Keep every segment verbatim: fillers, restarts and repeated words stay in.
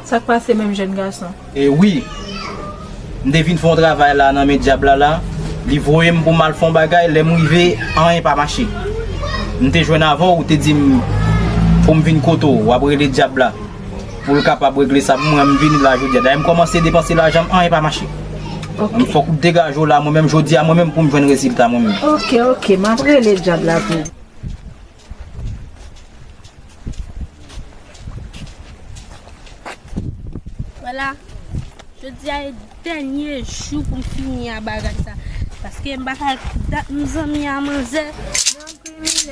Sa k pase menm, jèn gason? E wi, m te vin fè yon travay la nan men dyab la la. Li voye m pou m al fè yon bagay, lè m rive, anyen pa mache. M te jwenn avè w, ou te di m pou m vin kote w, w ap rele dyab la pou l kapab regle sa pou mwen. M vini la jodi a. Dayè m kòmanse depanse lajan m, anyen pa mache. Ok. M fòk ou degaje w la, mwen menm jodi a, mwen menm pou m jwenn rezilta mwen menm. Ok, ok, m ap rele dyab la pou ou. Vwala, jodi a e dènye jou pou m fini a bagay sa. Paske m pa ka dat m zanmi a manzè. Djab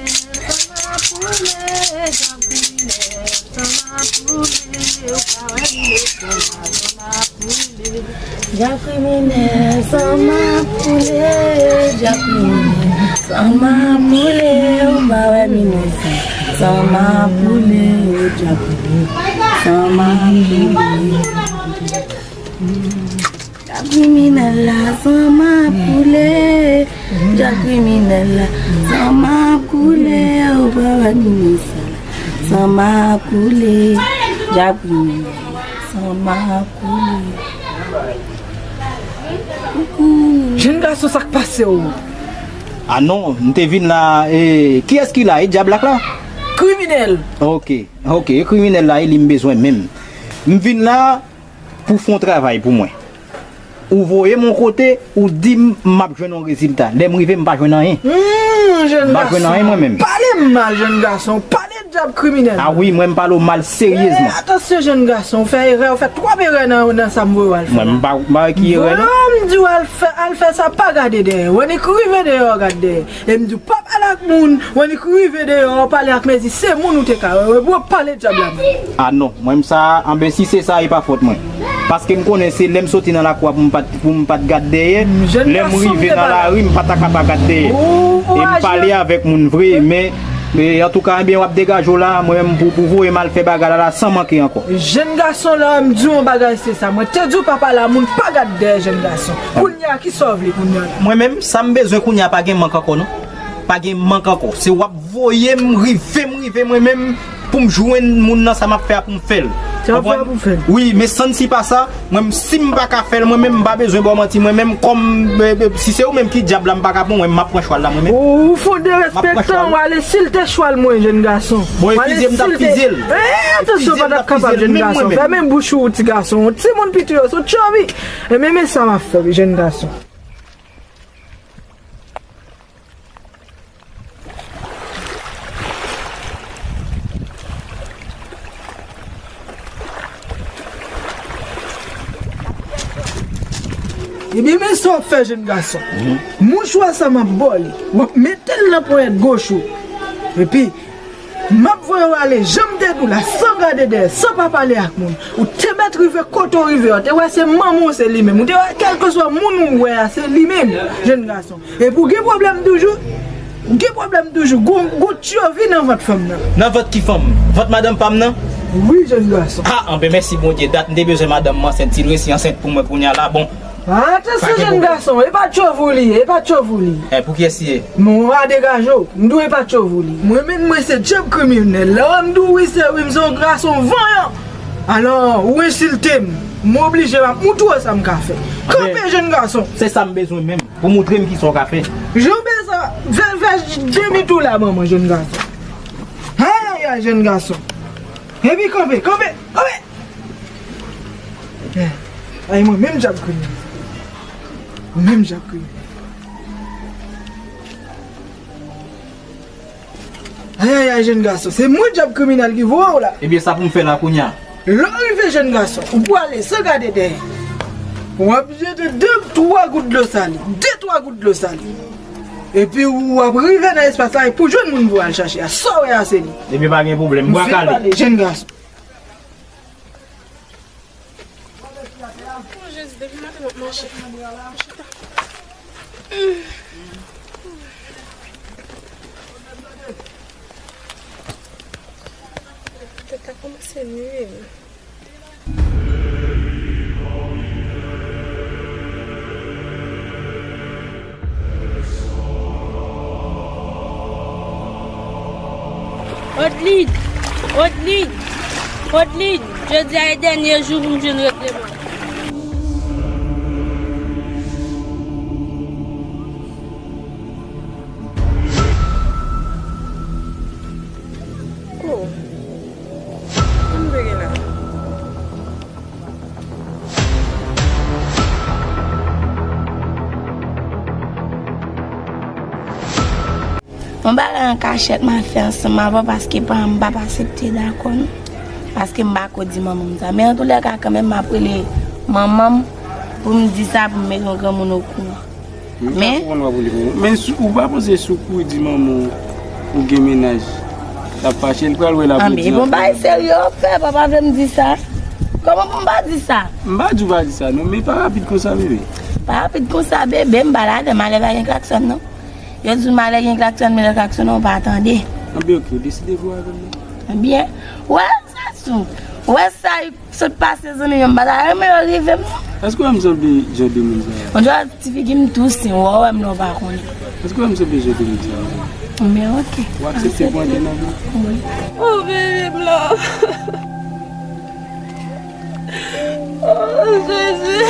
kriminèl, san m ap boule, djab kriminèl, san m ap boule, ou pa wè m inosan, san m ap boule. Djab kriminèl, san m ap boule, djab kriminèl, san m ap boule, ou pa wè m inosan, san m ap boule, djab kriminèl, san m ap boule. Djab kriminèl la, san m ap boule, djab kriminèl la, san m ap boule, ou pa wè m inosan, san m ap boule, djab kriminèl la, san m ap boule. Jèn gason, sa k pase w? A non, m te vin la, e, kiyès ki la? E dyab la k la? Kriminèl. Ok, ok, e kriminèl la, e li m bezwen menm. M vin la pou fè yon travay pou mwen. Ou voye m yon kote, ou di m m ap jwenn yon rezilta. Lè m rive, m pa jwenn anyen. Hmm, jèn gason. M pa jwenn anyen mwen menm. Pale m mal, jèn gason. Pale Djab kriminèl. A wi, mwen m pale w mal seryezman. Eh, atansyon, jèn gason, ou fè erè, ou fè twòp erè nan, nan sa m voye w al fè. Mwen m pa, m pa wè ki erè non. Voye w, m di w al fè, al fè sa, pa gade dèyè. W annik rive deyò, gad dèyè. E m di w pa pale ak moun, w annik rive deyò, w pale ak mezi, se moun ou te ka wè, w pale djab la menm. A non, mwen m sa, anben si se sa, e pa fòt mwen. Paske m konnen se lè m soti nan lakou a pou m pa t, pou m pa t gad dèyè. Lè m rive nan lari, m pa ta ka pa gad dèyè. E m pale avèk moun vre, men, e, antouka, enben, w ap degaje w la, mwen menm pou, pou voye m al fè bagay la, la san manke ankò. Jèn gason, lè m di w yon bagay, se sa. Mwen te di w pa pale a moun, pa gad dèyè, jèn gason. Kounye a, kisa w vle kounye a la? Mwen menm, sa m bezwen kounye a, pa gen mank ankò, non. Pa gen mank ankò. Se w ap voye m rive, m rive mwen menm pou m jwenn moun nan, sa m ap fè a pou m fè l. Sa w ap fè a pou w fè l? Wi, men san n si pa sa, mwen menm, si m pa ka fè l, mwen menm, m pa bezwen ba w manti, mwen menm, kòm, e, e, si se ou menm ki dyab la, m pa ka pran, mwen, m ap pran chwal la, mwen menm. Ou, ou fon derespektan, w ale silte chwal mwen, jèn gason. Bon, e fizye m t ap fizye l. Eh, atansyon, pa t ap kapab, jèn gason. Fèmen bouch ou, ti gason. Timoun piti yo, se w tchovi. E men, men sa m ap fè, jèn gason. Ebyen, men sa w ap fè, jèn gason. Mouchwa sa m ap ba w li. W ap mete l nan ponyèt goch ou. Epi, m ap voye w ale, jan m te di w la, san gade dèyè, san pa pale ak moun. Ou te mèt rive kote w rive a. Ou te wè se manman w, se li menm. Ou te wè kèlkeswa moun ou wè a, se li menm, jèn gason. Epi w gen pwoblèm toujou? Ou gen pwoblèm toujou? Gon, gon tchovi nan vant fanm nan. Nan vant ki fanm? Vant madanm pa m nan? Wi, jèn gason. A, anben mèsi Bondye. Dat m te bezwen madanm m ansent, si l resi ansent pou mwen kounye a la, bon. Atansyon, jèn gason, e pa tchovi w li ye, e pa tchovi w li ye. E pou kiyès li ye? Mwen, w a degaje w, m di w e pa tchovi w li ye. Mwen menm, mwen se djab kriminèl. Lè w wè m di w wi, se wi, m se yon gason vanyan. Alò, ou ensilte m. M oblije, m ap moutre w sa m ka fè. Kanpe, jèn gason. Se sa m bezwen menm. Pou moutre m kisa w ka fè. Janbe sa, fè, fè demi tou la, manman, jèn gason. Ayayay, jèn gason. Epi kanpe, kanpe, kanpe. Eh, ay, mwen menm djab kriminèl. Mwen menm djab kriminèl. Ayayay, jèn gason, se mwen djab kriminèl ki voye w la. Ebyen, sa pou m fè la kounye a? Lè w rive, jèn gason, ou prale san gade dèyè. W ap jete de, twa gout dlo sale. De, twa gout dlo sale. Epi w ap rive nan espas la, epi w jwenn moun pou w al chache a. Sa w wè a, se li. Ebyen, pa gen pwoblèm. M bral ale. Jèn gason. Oh, Jezi, depi maten m ap mache. Chita. Tèt la kòmanse nwi m. Odlin! Odlin! Odlin, jodi a e dènye jou pou m jwenn regle mwen. Oh. Sa m te gen la? Yon bagay an kachèt m ap fè ansanm avè w paske paran m p ap aksepte dakò non. Paske m pa ko di manman m sa. Men antoulèka kanmenm m ap rele manman m pou m di sa pou m mete yon granmoun okouran. Men, men si ou pa panse si w kouri di manman w ou gen mennaj, l ap fache, l pral wè l ap redi ankò. Anben, bon, bagay serye w ap fè, papa vle m di sa. Kòman pou m pa di sa? M pa di w pa di sa non, men pa rapid konsa bebe. Pa rapid konsa bebe, m pa ladan, malè pa gen klaksòn non. Yo di w malè gen klaksòn, men lè klaksonn ou pa tande. Anben oke, deside pou w avè m non. Anben, wè sa sou, wè sa sot pase zanmi m, m pa ta renmen yo rive m non. Èske w wè m sanble jan de moun sa a? On dirait ti figi m tou sen, w wè m non pa konnen. Èske w wè m sanble jan de moun sa a? Men oke. W aksepte pou antre nan vi m? Wi. Oh, bebe m lan. Oh, Jezi.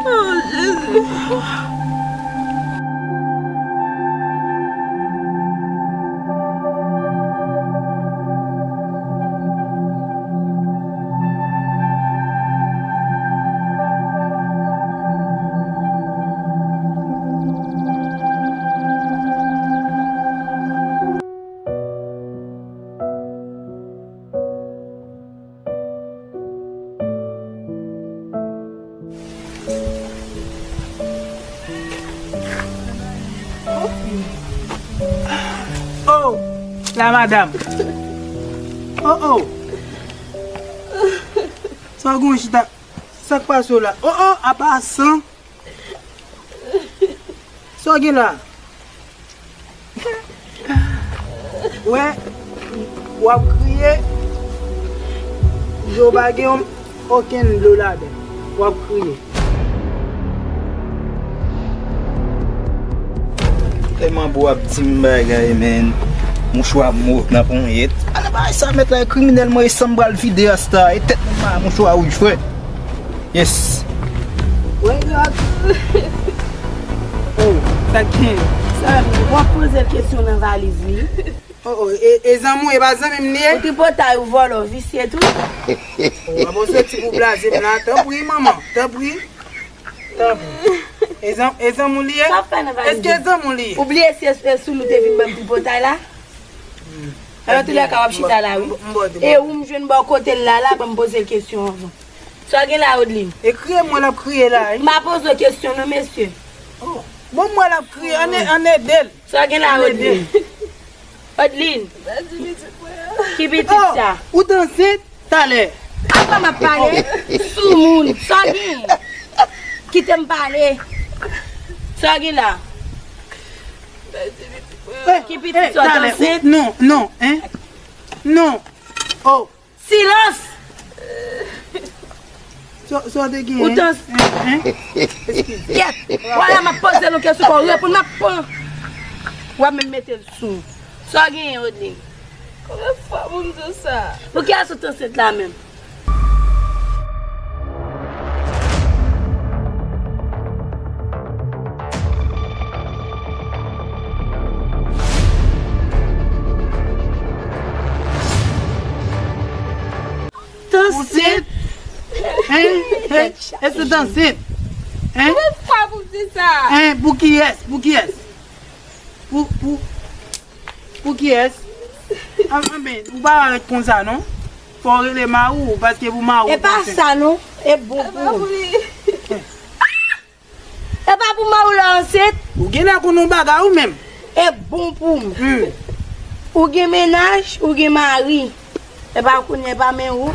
Oh, Jezi. Oh, la madam. Oh, oh. Sa w gen chita? Sa k pase w la? Oh, oh, apa san. Sa w gen la? Wè, w ap kriye, je w pa gen yon, okenn dlo ladan. W ap kriye. Tèlman bo ap di m bagay, men. Mouchwa mo nan ponyèt. Ala bagay sa mèt la, e kriminèl mwen, e san m pral vide asta, e tèt mwen ma mouchwa wouj, frè. Yes. Wè, gad. Oh, sa k gen? Sa, w ap poze l kesyon nan valiz li. Oh, oh, e, e zanmi w, e pa zanmi m li ye? Ou tripotay, ou vòlò, visye tou. Oh, w ap soti pou blaze m la, tanpri, manman, tanpri. Tanpri. E zan-, e zanmi w li ye? Sa w ap fè nan valiz li? Èske e zanmi w li ye? Ou bliye si e, e sou nou te vin ban m tripotay la? Antoulèka, w ap chita la, wi. E ou m jwenn bò kote l la, la, ban m poze l kesyon anvan. Sa w gen la, Odlin? E kriye mwen l ap kriye la, wi. M pa poze w kesyon, non, mesye. Oh. Bon, mwen l ap kriye, ann e-, ann ede l. Sa w gen la, Odlin? Odlin. Ki pitit sa? Oh, ou t ansent? Talè. Apa m ap pale? Soumoun. Sa w gen? Kite m pale. Sa w gen la? Ki pitit sa w t ansent? Non, non, hein? Non. Oh. Silans! Sa, sa w te gen? Ou t ansent? Hein? Hein? Eskize. Kèt! Wala, m ap poze l yon kesyon, fò w reponn, m ap pran. W ap menm mete l sou. Sa w genyen, Odlin? Konbyen fwa pou m di w sa? Pou kiyès ou t ansent la menm? T ansent? Hein? Hein? Èske w t ansent? Hein? Konbyen fwa pou m di sa? Hein? Pou kiyès? Pou kiyès? Pou, pou, pou kiyès? An, anben, ou pa ret konsa, non? Fò w rele mari w, paske pou mari w. E pa sa, non. E bon pou ou. E pa pou mari w la ansent. Ou genlè konn yon bagay ou menm. E bon pou m. Hmm. Ou gen mennaj, ou gen mari. E pa kounye a, e pa men ou.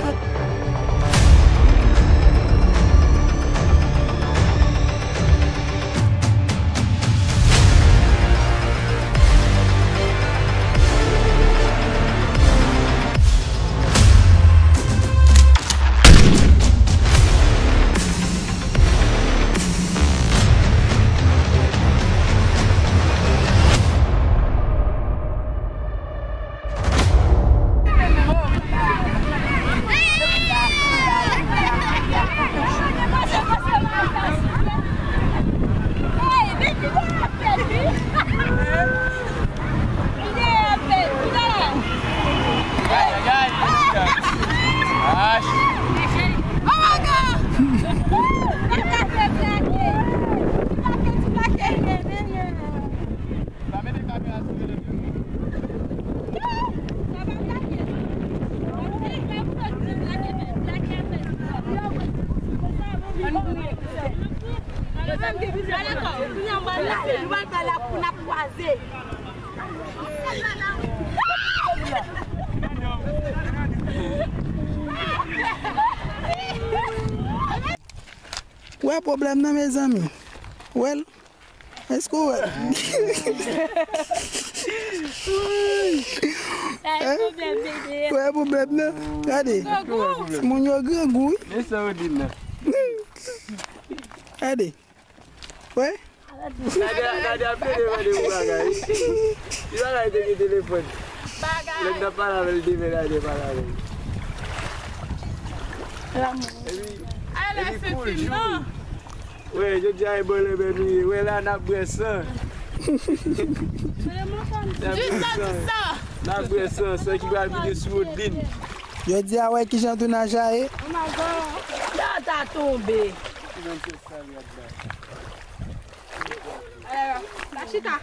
N ale, nou pral pale pou n ap kwaze. Wè pwoblèm nan, mezanmi. Wè l. Èske w wè l? Sa e pwoblèm, bebe. Wè pwoblèm nan. Gade. Moun yo grangou, wi. Men sa yo di m nan. Gade. Wè. Nadia, Nadia ap plede mande pou bagay. Li bagay te gen telefòn. Lè m t ap pale avè l demen, Nadia pale avè l. Epi, epi pou jou. Wè, jodi a e bò lè menm li ye. Wè la, n ap bwè san. N ap bwè san. N ap bwè san, san ki pral vide sou Odlin. Jodi a, wè kijan tounaj la ye. Sa ta tonbe. Alò, la chita.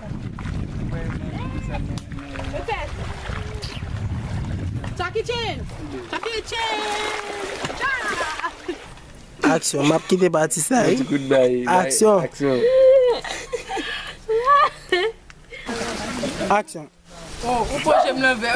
Jackie Chan! Jackie Chan! Aksyon, m ap kite pati sa, wi. Aksyon. Aksyon. Aksyon. Oh, ou poze m nan vè.